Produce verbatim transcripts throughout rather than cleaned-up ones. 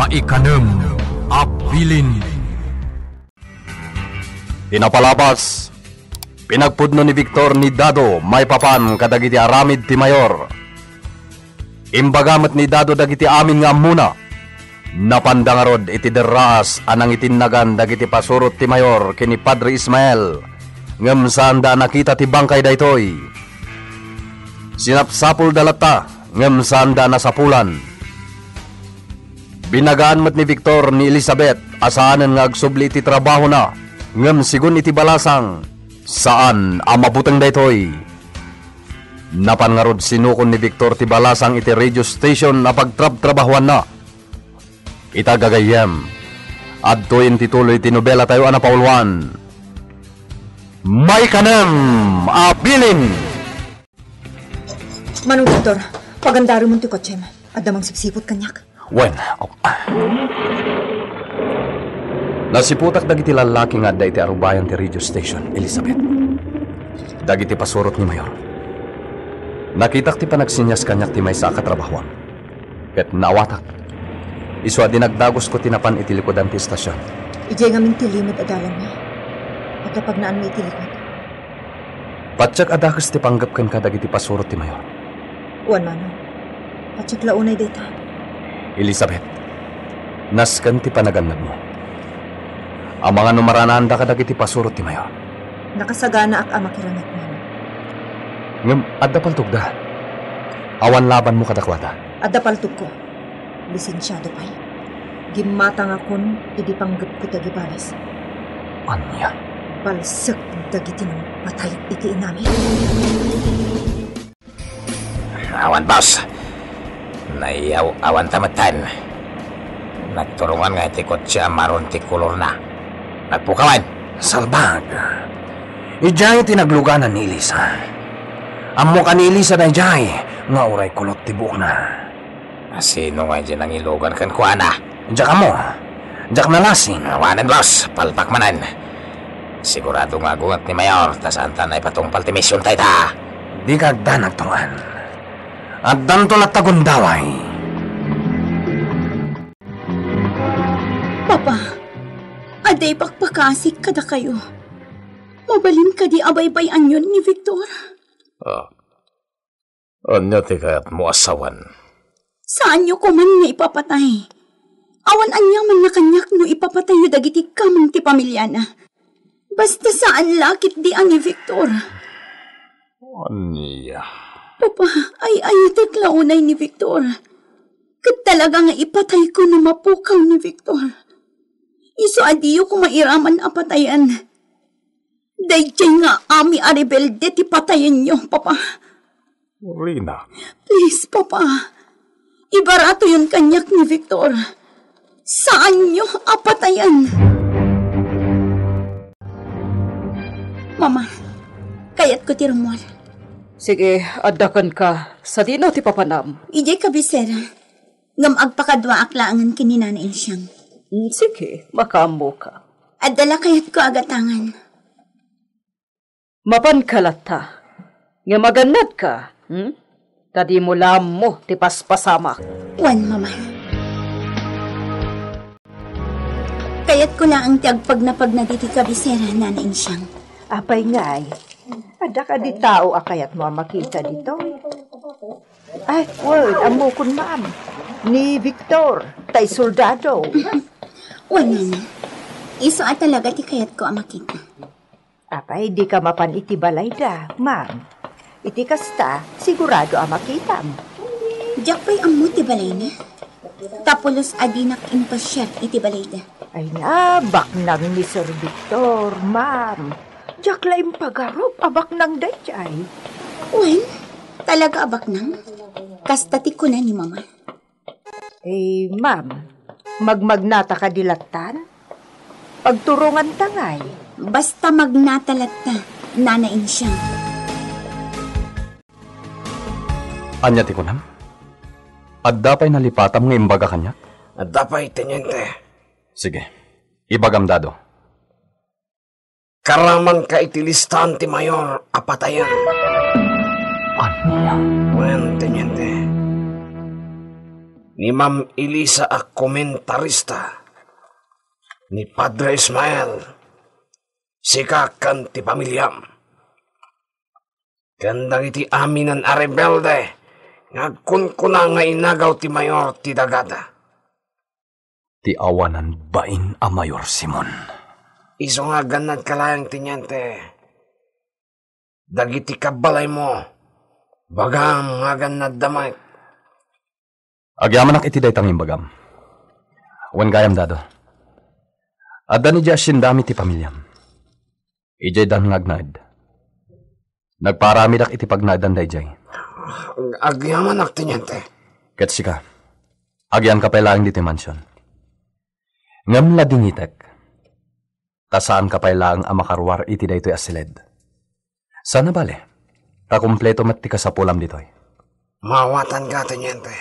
Maikanem a bilin. Ti napalabas, pinagpudno ni Victor ni Dado maipapan kadagiti aramid ti mayor. Imbaga met ni Dado dagiti amin nga ammona. Napanda ngarud iti derraas a nangitinnagan dagiti pasurot ti mayor ken ni Padre Ismael, ngem saanda a nakita ti bangkay daytoy. Sinapsapulda latta, ngem saanda a nasapulan. Binagaan met ni Victor ni Elizabeth a saanen nga agsubli iti trabahona, ngem sigun iti balasang, saan a mabuteng daytoy. Napan ngarud sinukon ni Victor ti balasang iti radio station a pagtrabtrabahoanna. Ita gagayyem, adtoyen ti tuloy ti nobelatayo a napauluan. Maikanem a bilin! Manong Victor, pagandarem ti kotsem. Adda mangsipsiput kaniak. Wen, oh. Nasiputak dagiti lallaki nga adda iti arubayan ti radio station, Elizabeth. Dagiti pasurot ni Mayor. Nakitak ti panagsenyas kaniak ti maysa a katrabahoam. Ket naawatak. Isu a dinagdagosko ti napan iti likudan ti estasion. Idiay ngamin ti limed a dalanmi. Adda pagnaanmi iti likod. Patiek a dakes ti panggep kenka dagiti pasurot ti Mayor. Wen, Manong. Patiek la unay dayta. Elizabeth, nasken ti panagannadmo. Amangan no maranaanda kadagiti pasurot ti Mayor. Nakasaganaak a makiranget, Manong. Ngem adda paltogda. Awan labanmo kadakuada. Adda paltogko. Lisensiado pay. Gimmatangakon idi panggepko ti agibales. Ania? Balsek dagiti nangpatay iti inami. Awan, boss. Naiyaw-awanta metten. Nagturongan nga iti kotse a maron ti kolorna. Nagpukawan. Salbag. Idiay ti nagluganan ni Elisa. Ammoka ni Elisa daydiay nga uray kulot ti buokna. Asino nga idiay nangilugan kenkuana? Diak ammo. Diak nalasing. Awanen, boss. Palpak manen. Sigurado nga agunget ni Mayor, ta saanta a naipatungpal ti misionta ita. Dika agdanag, Tungan. Addanto latta gundaway. Papa, adda ipakpakasik kadakayo. Mabalin kadi a baybay-anyon ni Victor? Ah, ania ti kayatmo a sawen? Saanyo koman nga ipapatay. Awan aniamanna kaniak no ipapatayyo dagiti kameng ti pamiliana. Basta saan la ketdi a ni Victor. Ania? Papa, ay-ayatek la unay ni Victor. Ket talaga nga ipatayko no mapukaw ni Victor. Isu a diyo koma iraman a patayen. Daydiay nga amin a rebelde ti patayenyo, Papa. Rina. Please, Papa. Ibaratoyon kaniak ni Victor. Saanyo a patayen. Mama, kayatko ti rummuar. Sige, adda kenka. Sadino ti papanam? Idiay kabisera. Ngem agpakaduaak laengen ken ni Nana Insiang. Mm, sige, makaammoka. Adda la kayatko a gatangan. Mapanka latta. Ngem agannadka, hmm? Ta dimo la ammo ti paspasamak. Wen, Mama. Kayatko laeng ti agpagnapagna ditoy kabisera, Nana Insiang. Apay ngay? Adda kadi tao a kayatmo a makita ditoy? Ay, wen, ammokon, ma'am. Ni Victor, tay soldado. Wen, Nana. Isu a talaga ti kayatko a makita. Apay, dika mapan iti balayda, ma'am. Iti kasta, sigurado a makitam. Diak pay ammo ti balayna. Ta pulos a dinak impasiar iti balayda. Ay na, baknang ni Sir Victor, ma'am. Diak la impagarup a baknang daydiay. Wen, talaga a baknang? Kasta ti kuna ni Mama. Eh, ma'am, magmagnata kadi lattan? Pagturonganta ngay. Basta magnata latta, Nana Insiang. Ania ti kunam? Adda pay nalipatam nga imbaga kaniak? Adda pay, Teniente. Sige, ibagam, Dado. Karamanka iti listaan ti mayor a patayen. Ania? Wen, Teniente. ni Ma'am Elisa a komentarista, ni Padre Ismael, sika ken ti pamiliam, ken dagiti aminen a rebelde nga agkunkuna nga inagaw ti mayor ti dagada. Ti awanan bain a mayor, Simon. Isu nga agannadka laeng, Teniente. Dagiti kabbalaymo, bagam nga agannadda met. Agyamanak iti dayta nga imbagam. Wen gayam, Dado. Adda ni diay asiendami ti pamiliam. Idiay dan nga agnaed. Nagpaaramidak iti pagnaedan daydiay. Agyamanak, Teniente. Ket sika, agyanka pay laeng ditoy mansion. Ngem ladingitek, ta saanka pay laeng a makaruar iti daytoy a siled. Saan a bale, ta kompleto met ti kasapulam ditoy. Maawatanka, Teniente.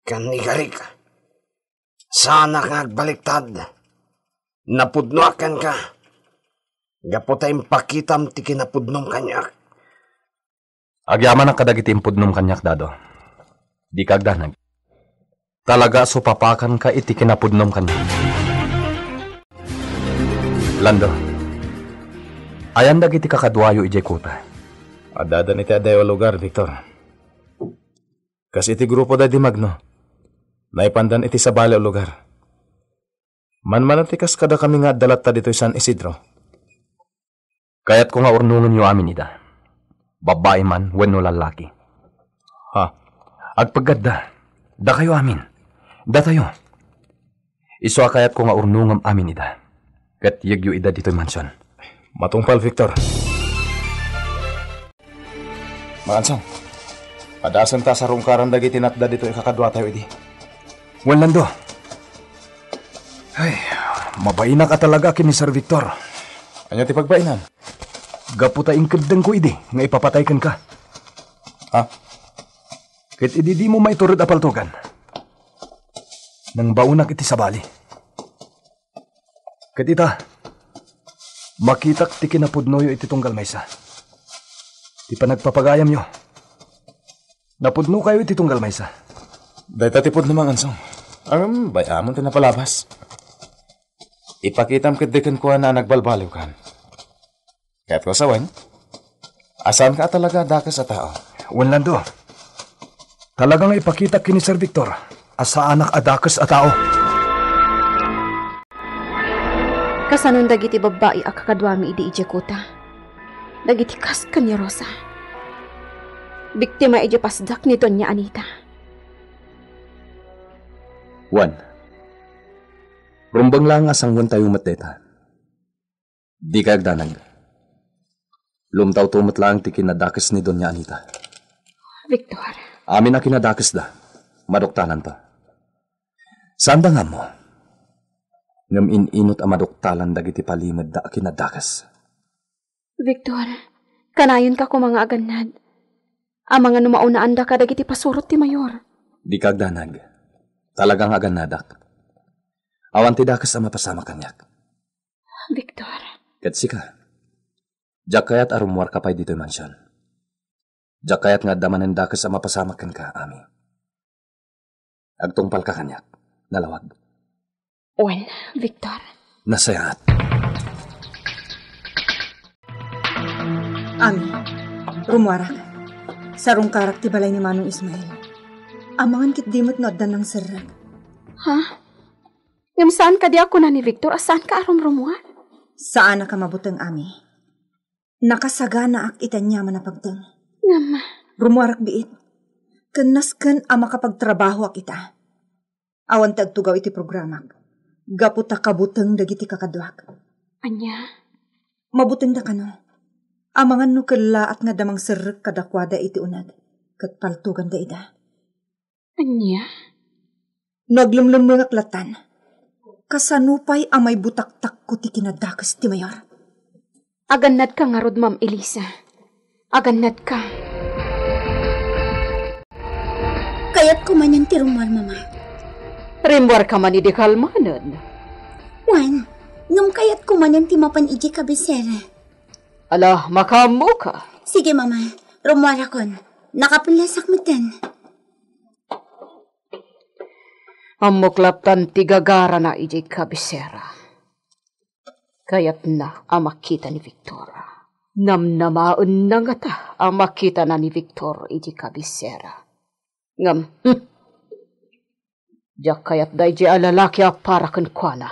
Ken ni Garik, saanak nga agbaliktad. Napudnoak kenka. Gapu ta impakitam ti kinapudnom kaniak. Agyamanak kadagiti impudnom kaniak, Dado. Dika agdanag. Talaga a supapakanka iti kinapudnom kaniak. Lando, ayan dagiti kakaduayo idiay kuta? Addadan iti adayo a lugar, Victor. Kas iti grupo da di Magno, naipandan iti sabali a lugar. Manmanen ti kas kadakami nga adda latta ditoy San Isidro. Kayatko nga urnongenyo amin ida. Babbai man wenno lallaki. Ha? Agpeggadda. Dakayo amin. Datayo. Isu a kayatko nga urnongem amin ida. Ket yegyo ida ditoy mansion. Matungpal, Victor. Mangansong, padasen ta sarungkaran dagiti natda ditoy kakaduatayo idi. Wen, Lando. Ay, mabainak a talaga ken ni Sir Victor. Ania ti pagbainan? Gapu ta inkeddengko idi nga ipapatay kenka. Ha? Ket idi dimo maitured a paltogan, nangbaonak iti sabali. Ket ita, makitak ti kinapudnoyo iti tunggal maysa. Ti panagpapagayamyo, napudnokayo iti tunggal maysa. Dayta ti pudno, Mangansong. Ngem bay-amon ti napalabas. Ipakitam ketdi kenkuana a nagbalbaliwkan. Ket kusawen, a saanka a talaga a dakes a tao. Wen, Lando, talaga nga ipakitak ken ni Sir Victor a saanak a dakes a tao. Kasanon dagiti babbai a kakaduami idi idiay kuta? Dagiti kas ken ni Rosa. Biktima idiay pasdak ni Doña Anita. Wen, rumbeng laeng a sanguentayo met dayta. Dika agdanag. Lumtawto met laeng ti kinadakes ni Doña Anita. Victor. Amin a kinadakesda, maduktalanto. Saanda nga ammo. Ngem in-inot a maduktalan dagiti palimedda a kinadakes. Victor, kanayonka koma nga agannad. Amangan no maunaanda kadagiti pasurot ti mayor. Dika agdanag. Talaga nga agannadak. Awan ti dakes a mapasamak kaniak. Victor. Ket sika, diak kayat a rummuarka pay ditoy mansion. Diak kayat nga adda manen dakes a mapasamak kenka, Ami. Agtungpalka kaniak. Nalawag. Wen, Victor. Nasayaat. Ami, rummuarak. Sarungkarak ti balay ni Manong Ismael. Amangan ketdi met no adda nangserrek. Ha? Ngem saan kadi a kuna ni Victor a saanka a rumrummuar? Saanak a mabuteng, Ami. Nakasaganaak iti aniaman a pagteng. Ngem rummuarak biit. Ken nasken a makapagtrabahoak ita. Awan ti agtugaw iti programak. Gapu ta kabuteng dagiti kakaduak. Ania? Mabutengda kano. Amangan no kellaat nga adda mangserrek kadakuada iti uneg, ket paltoganda ida. Ania? No aglemlemmengak lattan, kasano pay a maibutaktakko ti kinadakes ti mayor? Agannadka ngarud, Ma'am Elisa. Agannadka. Kayatko manen ti rummuar, Mama. Rimmuarka man idi kalmanen. Wen, ngem kayatko manen ti mapan idiay kabisera. Ala, makaammoka. Sige, Mama. Rummuarakon. Nakapellasak metten. Ammok laptan ti gagarana idiay kabisera. Kayatna a makita ni Victor. Namnamaenna ngata a makitana ni Victor idiay kabisera. Ngem, hmm, diak kayat daydiay a lalaki a para kenkuana.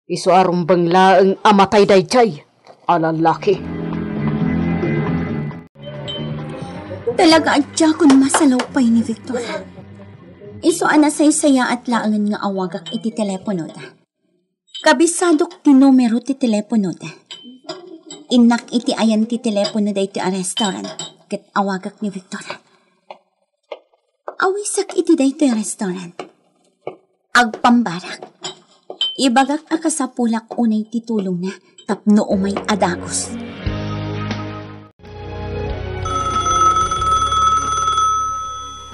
Isu a rumbeng laeng a matay daydiay a lalaki. Talaga a diakon masalupay ni Victor. Isu a nasaysayaat laengen nga awagak iti teleponoda. Kabisadok ti numero ti teleponoda. Innak iti ayan ti telepono daytoy a restaurant ket awagak ni Victor. Awisak iti daytoy a restaurant. Agpambarak. Ibagak a kasapulak unay ti tulongna tapno umay a dagus.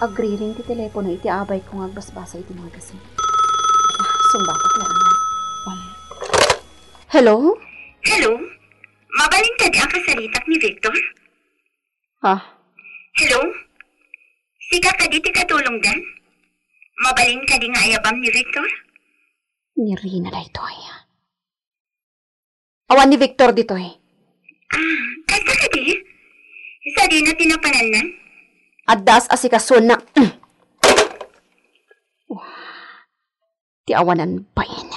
Agriring ti telepono iti abayko nga agbasbasa iti magazine. Ah, sungbatak laengen. Hello? Hello? Mabalin kadi a kasaritak ni Victor? Ha? Hello? Sika kadi ti katulongdan? Mabalin kadi nga ayabam ni Victor? Ni Rina daytoy. Awan ni Victor ditoy. Ah, kasta kadi? Sadina ti napanannan? Adda as-asikasuenna. Ti awanan bain.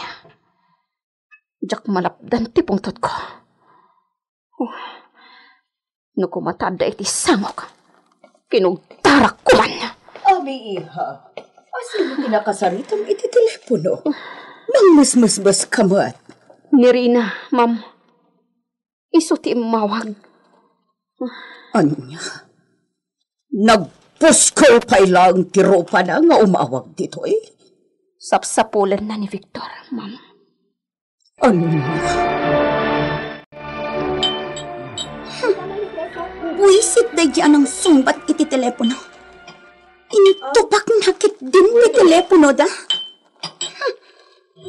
Diak malapdan ti pungtotko. Oh, no kumata adda iti samok, kinugtarak koman. Ami, iha, asino ti nakasaritam iti telepono? Mangmusmusbes ka met. Ni Rina, ma'am. Isu ti immawag. Ania? Nagpusko pay laeng ti rupana nga umawag ditoy? Sapsapulenna ni Victor, ma'am. Ania? Buisit daydi a nangsungbat iti telepono. Intupakna ketdin ti teleponoda.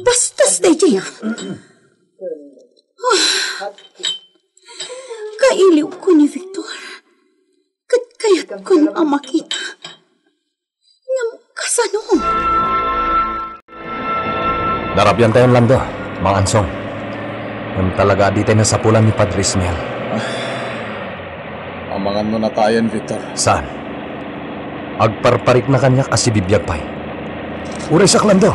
Bastos daydi a. Ah, kailiwko ni Victor. Ket kayatkon a makita. Ngem kasano? Narabiantayon, Lando, Mang Ansong. Ngem talaga a ditay nasapulan ni Padre Ismael. Amangan no natayen, Victor. Saan? Agparparikna kaniak a sibibiag pay. Uray siak, Lando.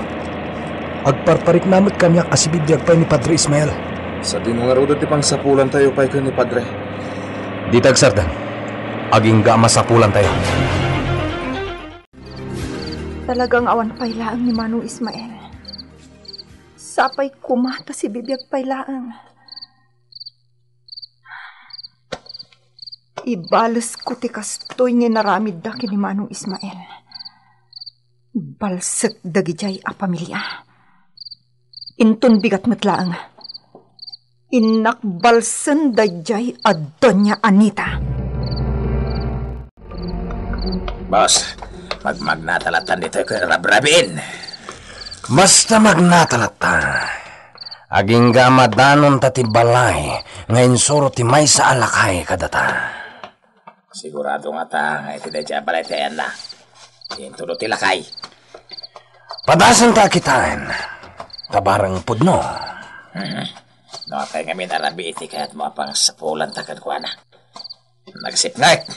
Agparparikna met kaniak a sibibiag pay ni Padre Ismael. Sadino ngaruden ti pangsapulantayo pay ken ni Padre? Dita agsardeng. Agingga a masapulantayo. Talaga nga awan pay laeng ni Manong Ismael. Sapay koma ta sibibiag pay laeng. Ibalesko ti kastoy nga inaramidda ken ni Manong Ismael. Balsek dagidiay a pamilia. Inton bigat met laeng, innak balsen daydiay a Doña Anita. Boss, magmagnata lattan ditoy ken rabrabiin. Basta magnata latta. Agingga a madanonta ti balay nga insuro ti maysa a lakay kadata. Sigurado ngata nga iti daydiay a balay ti ayanna. Intudo ti lakay. Padasenta a kitaen. Ta barang pudno. Mhm. No, apay ngamin a rabii ti kayatmo a pangsapulanta kenkuana? Nagsipnget.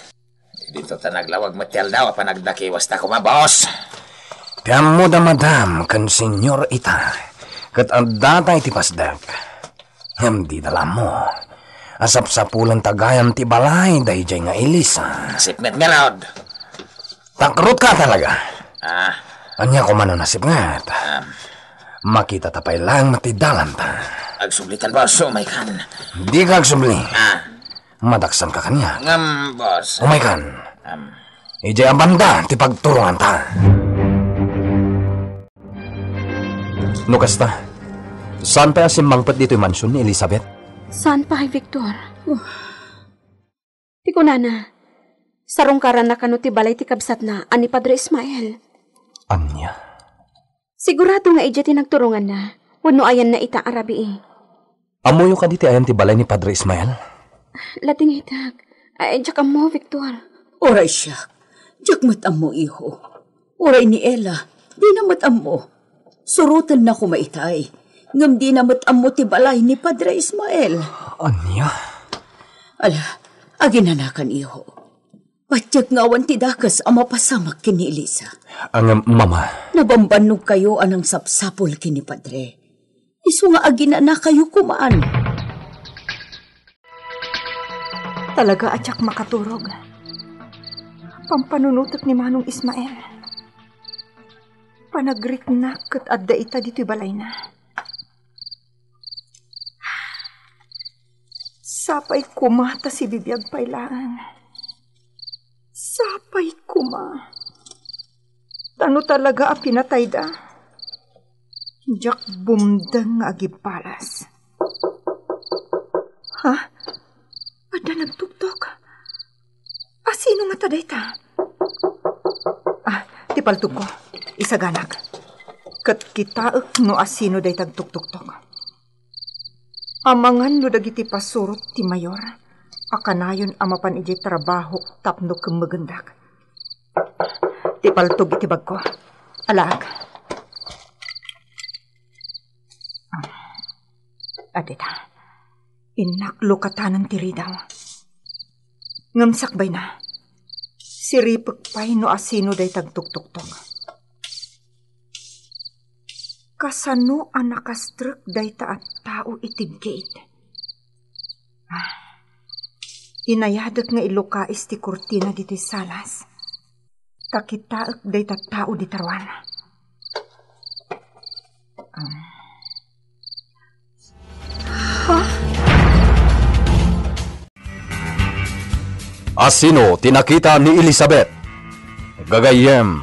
Dito ta naglawag met ti aldaw a panagdakiwasta koma, boss. Ti ammoda, madam ken senyor ita, ket addata iti pasdek. Ngem dida la ammo a sapsapulanta gayam ti balay daydiay nga Elisa. Sipnget ngarud. Takrutka talaga. Ah. Ania koma no nasipnget? Ah. Makitata pay laeng met ti dalanta. Agsublitan, boss, umaykan. Dika agsubli. Ah. Madaksanka kaniak. Ngem, boss. Umaykan. Am. Idiay a banda ti pagturonganta. No kasta, saan pay a simmangpet ditoy mansion ni Elizabeth? Saan pay, Victor? Oh. Ti kunana, sarungkaranna kano ti balay ti kabsatna a ni Padre Ismael. Ania? Sigurado nga idiay ti nagturonganna, wenno ayanna ita a rabii. Ammoyo kadi ti ayan ti balay ni Padre Ismael? Latingitak. Ay, diak ammo, Victor. Uray siak. Diak met ammo, iho. Uray ni Ella. Dina met ammo. Surotenna koma itay. Ngem dina met ammo ti balay ni Padre Ismael. Ania? Ala, aginanakan, iho. Patiek nga awan ti dakes a mapasamak ken ni Elisa. Ngem, Mama. Nabambannogkayo a nangsapsapul ken ni Padre. Isu nga aginanakayo koman. Talaga a diak makaturog. Pampanunotek ni Manong Ismael. Panagriknak ket adda ita ditoy balayna. Sapay koma ta sibibiag pay laeng. Sapay koma. Ta no talaga a pinatayda, diak bumdeng nga agibbalas. Ha? Adda nagtuktok? Asino ngata dayta? Ah, ti paltogko. Isaganak. Ket kitaek no asino dayta agtuktoktok. Amangan no dagiti pasurot ti mayor a kanayon a mapan idiay trabaho tapno kemmegendak. Ti paltog iti bagko. Alaak. Adita. Innak lukatanen ti ridaw. Ngem sakbayna, siripek pay no asino dayta agtuktoktok. Kasano a nakastrek dayta a tao iti gate? Ah, inayadek nga ilukais ti kurtina ditoy salas. Ta kitaek dayta tao dita ruar. Ah. Asino ti nakita ni Elizabeth? Gagayyem,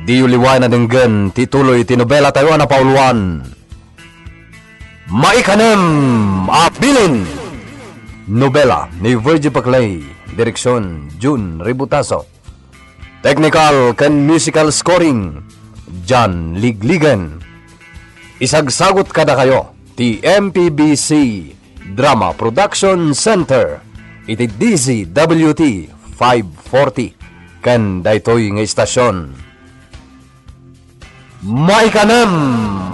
diyo liwayan a denggen ti tuloy ti nobela tayo a napauluan, Maikanem a Bilin. Nobela ni Virgie Paclay, direksyon Jun Ributaso. Technical ken musical scoring, John Ligligen. Isagsagut kadakayo ti M P B C Drama Production Center iti D Z W T five forty ken daytoy nga istasyon. Maikanem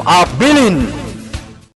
a Bilin.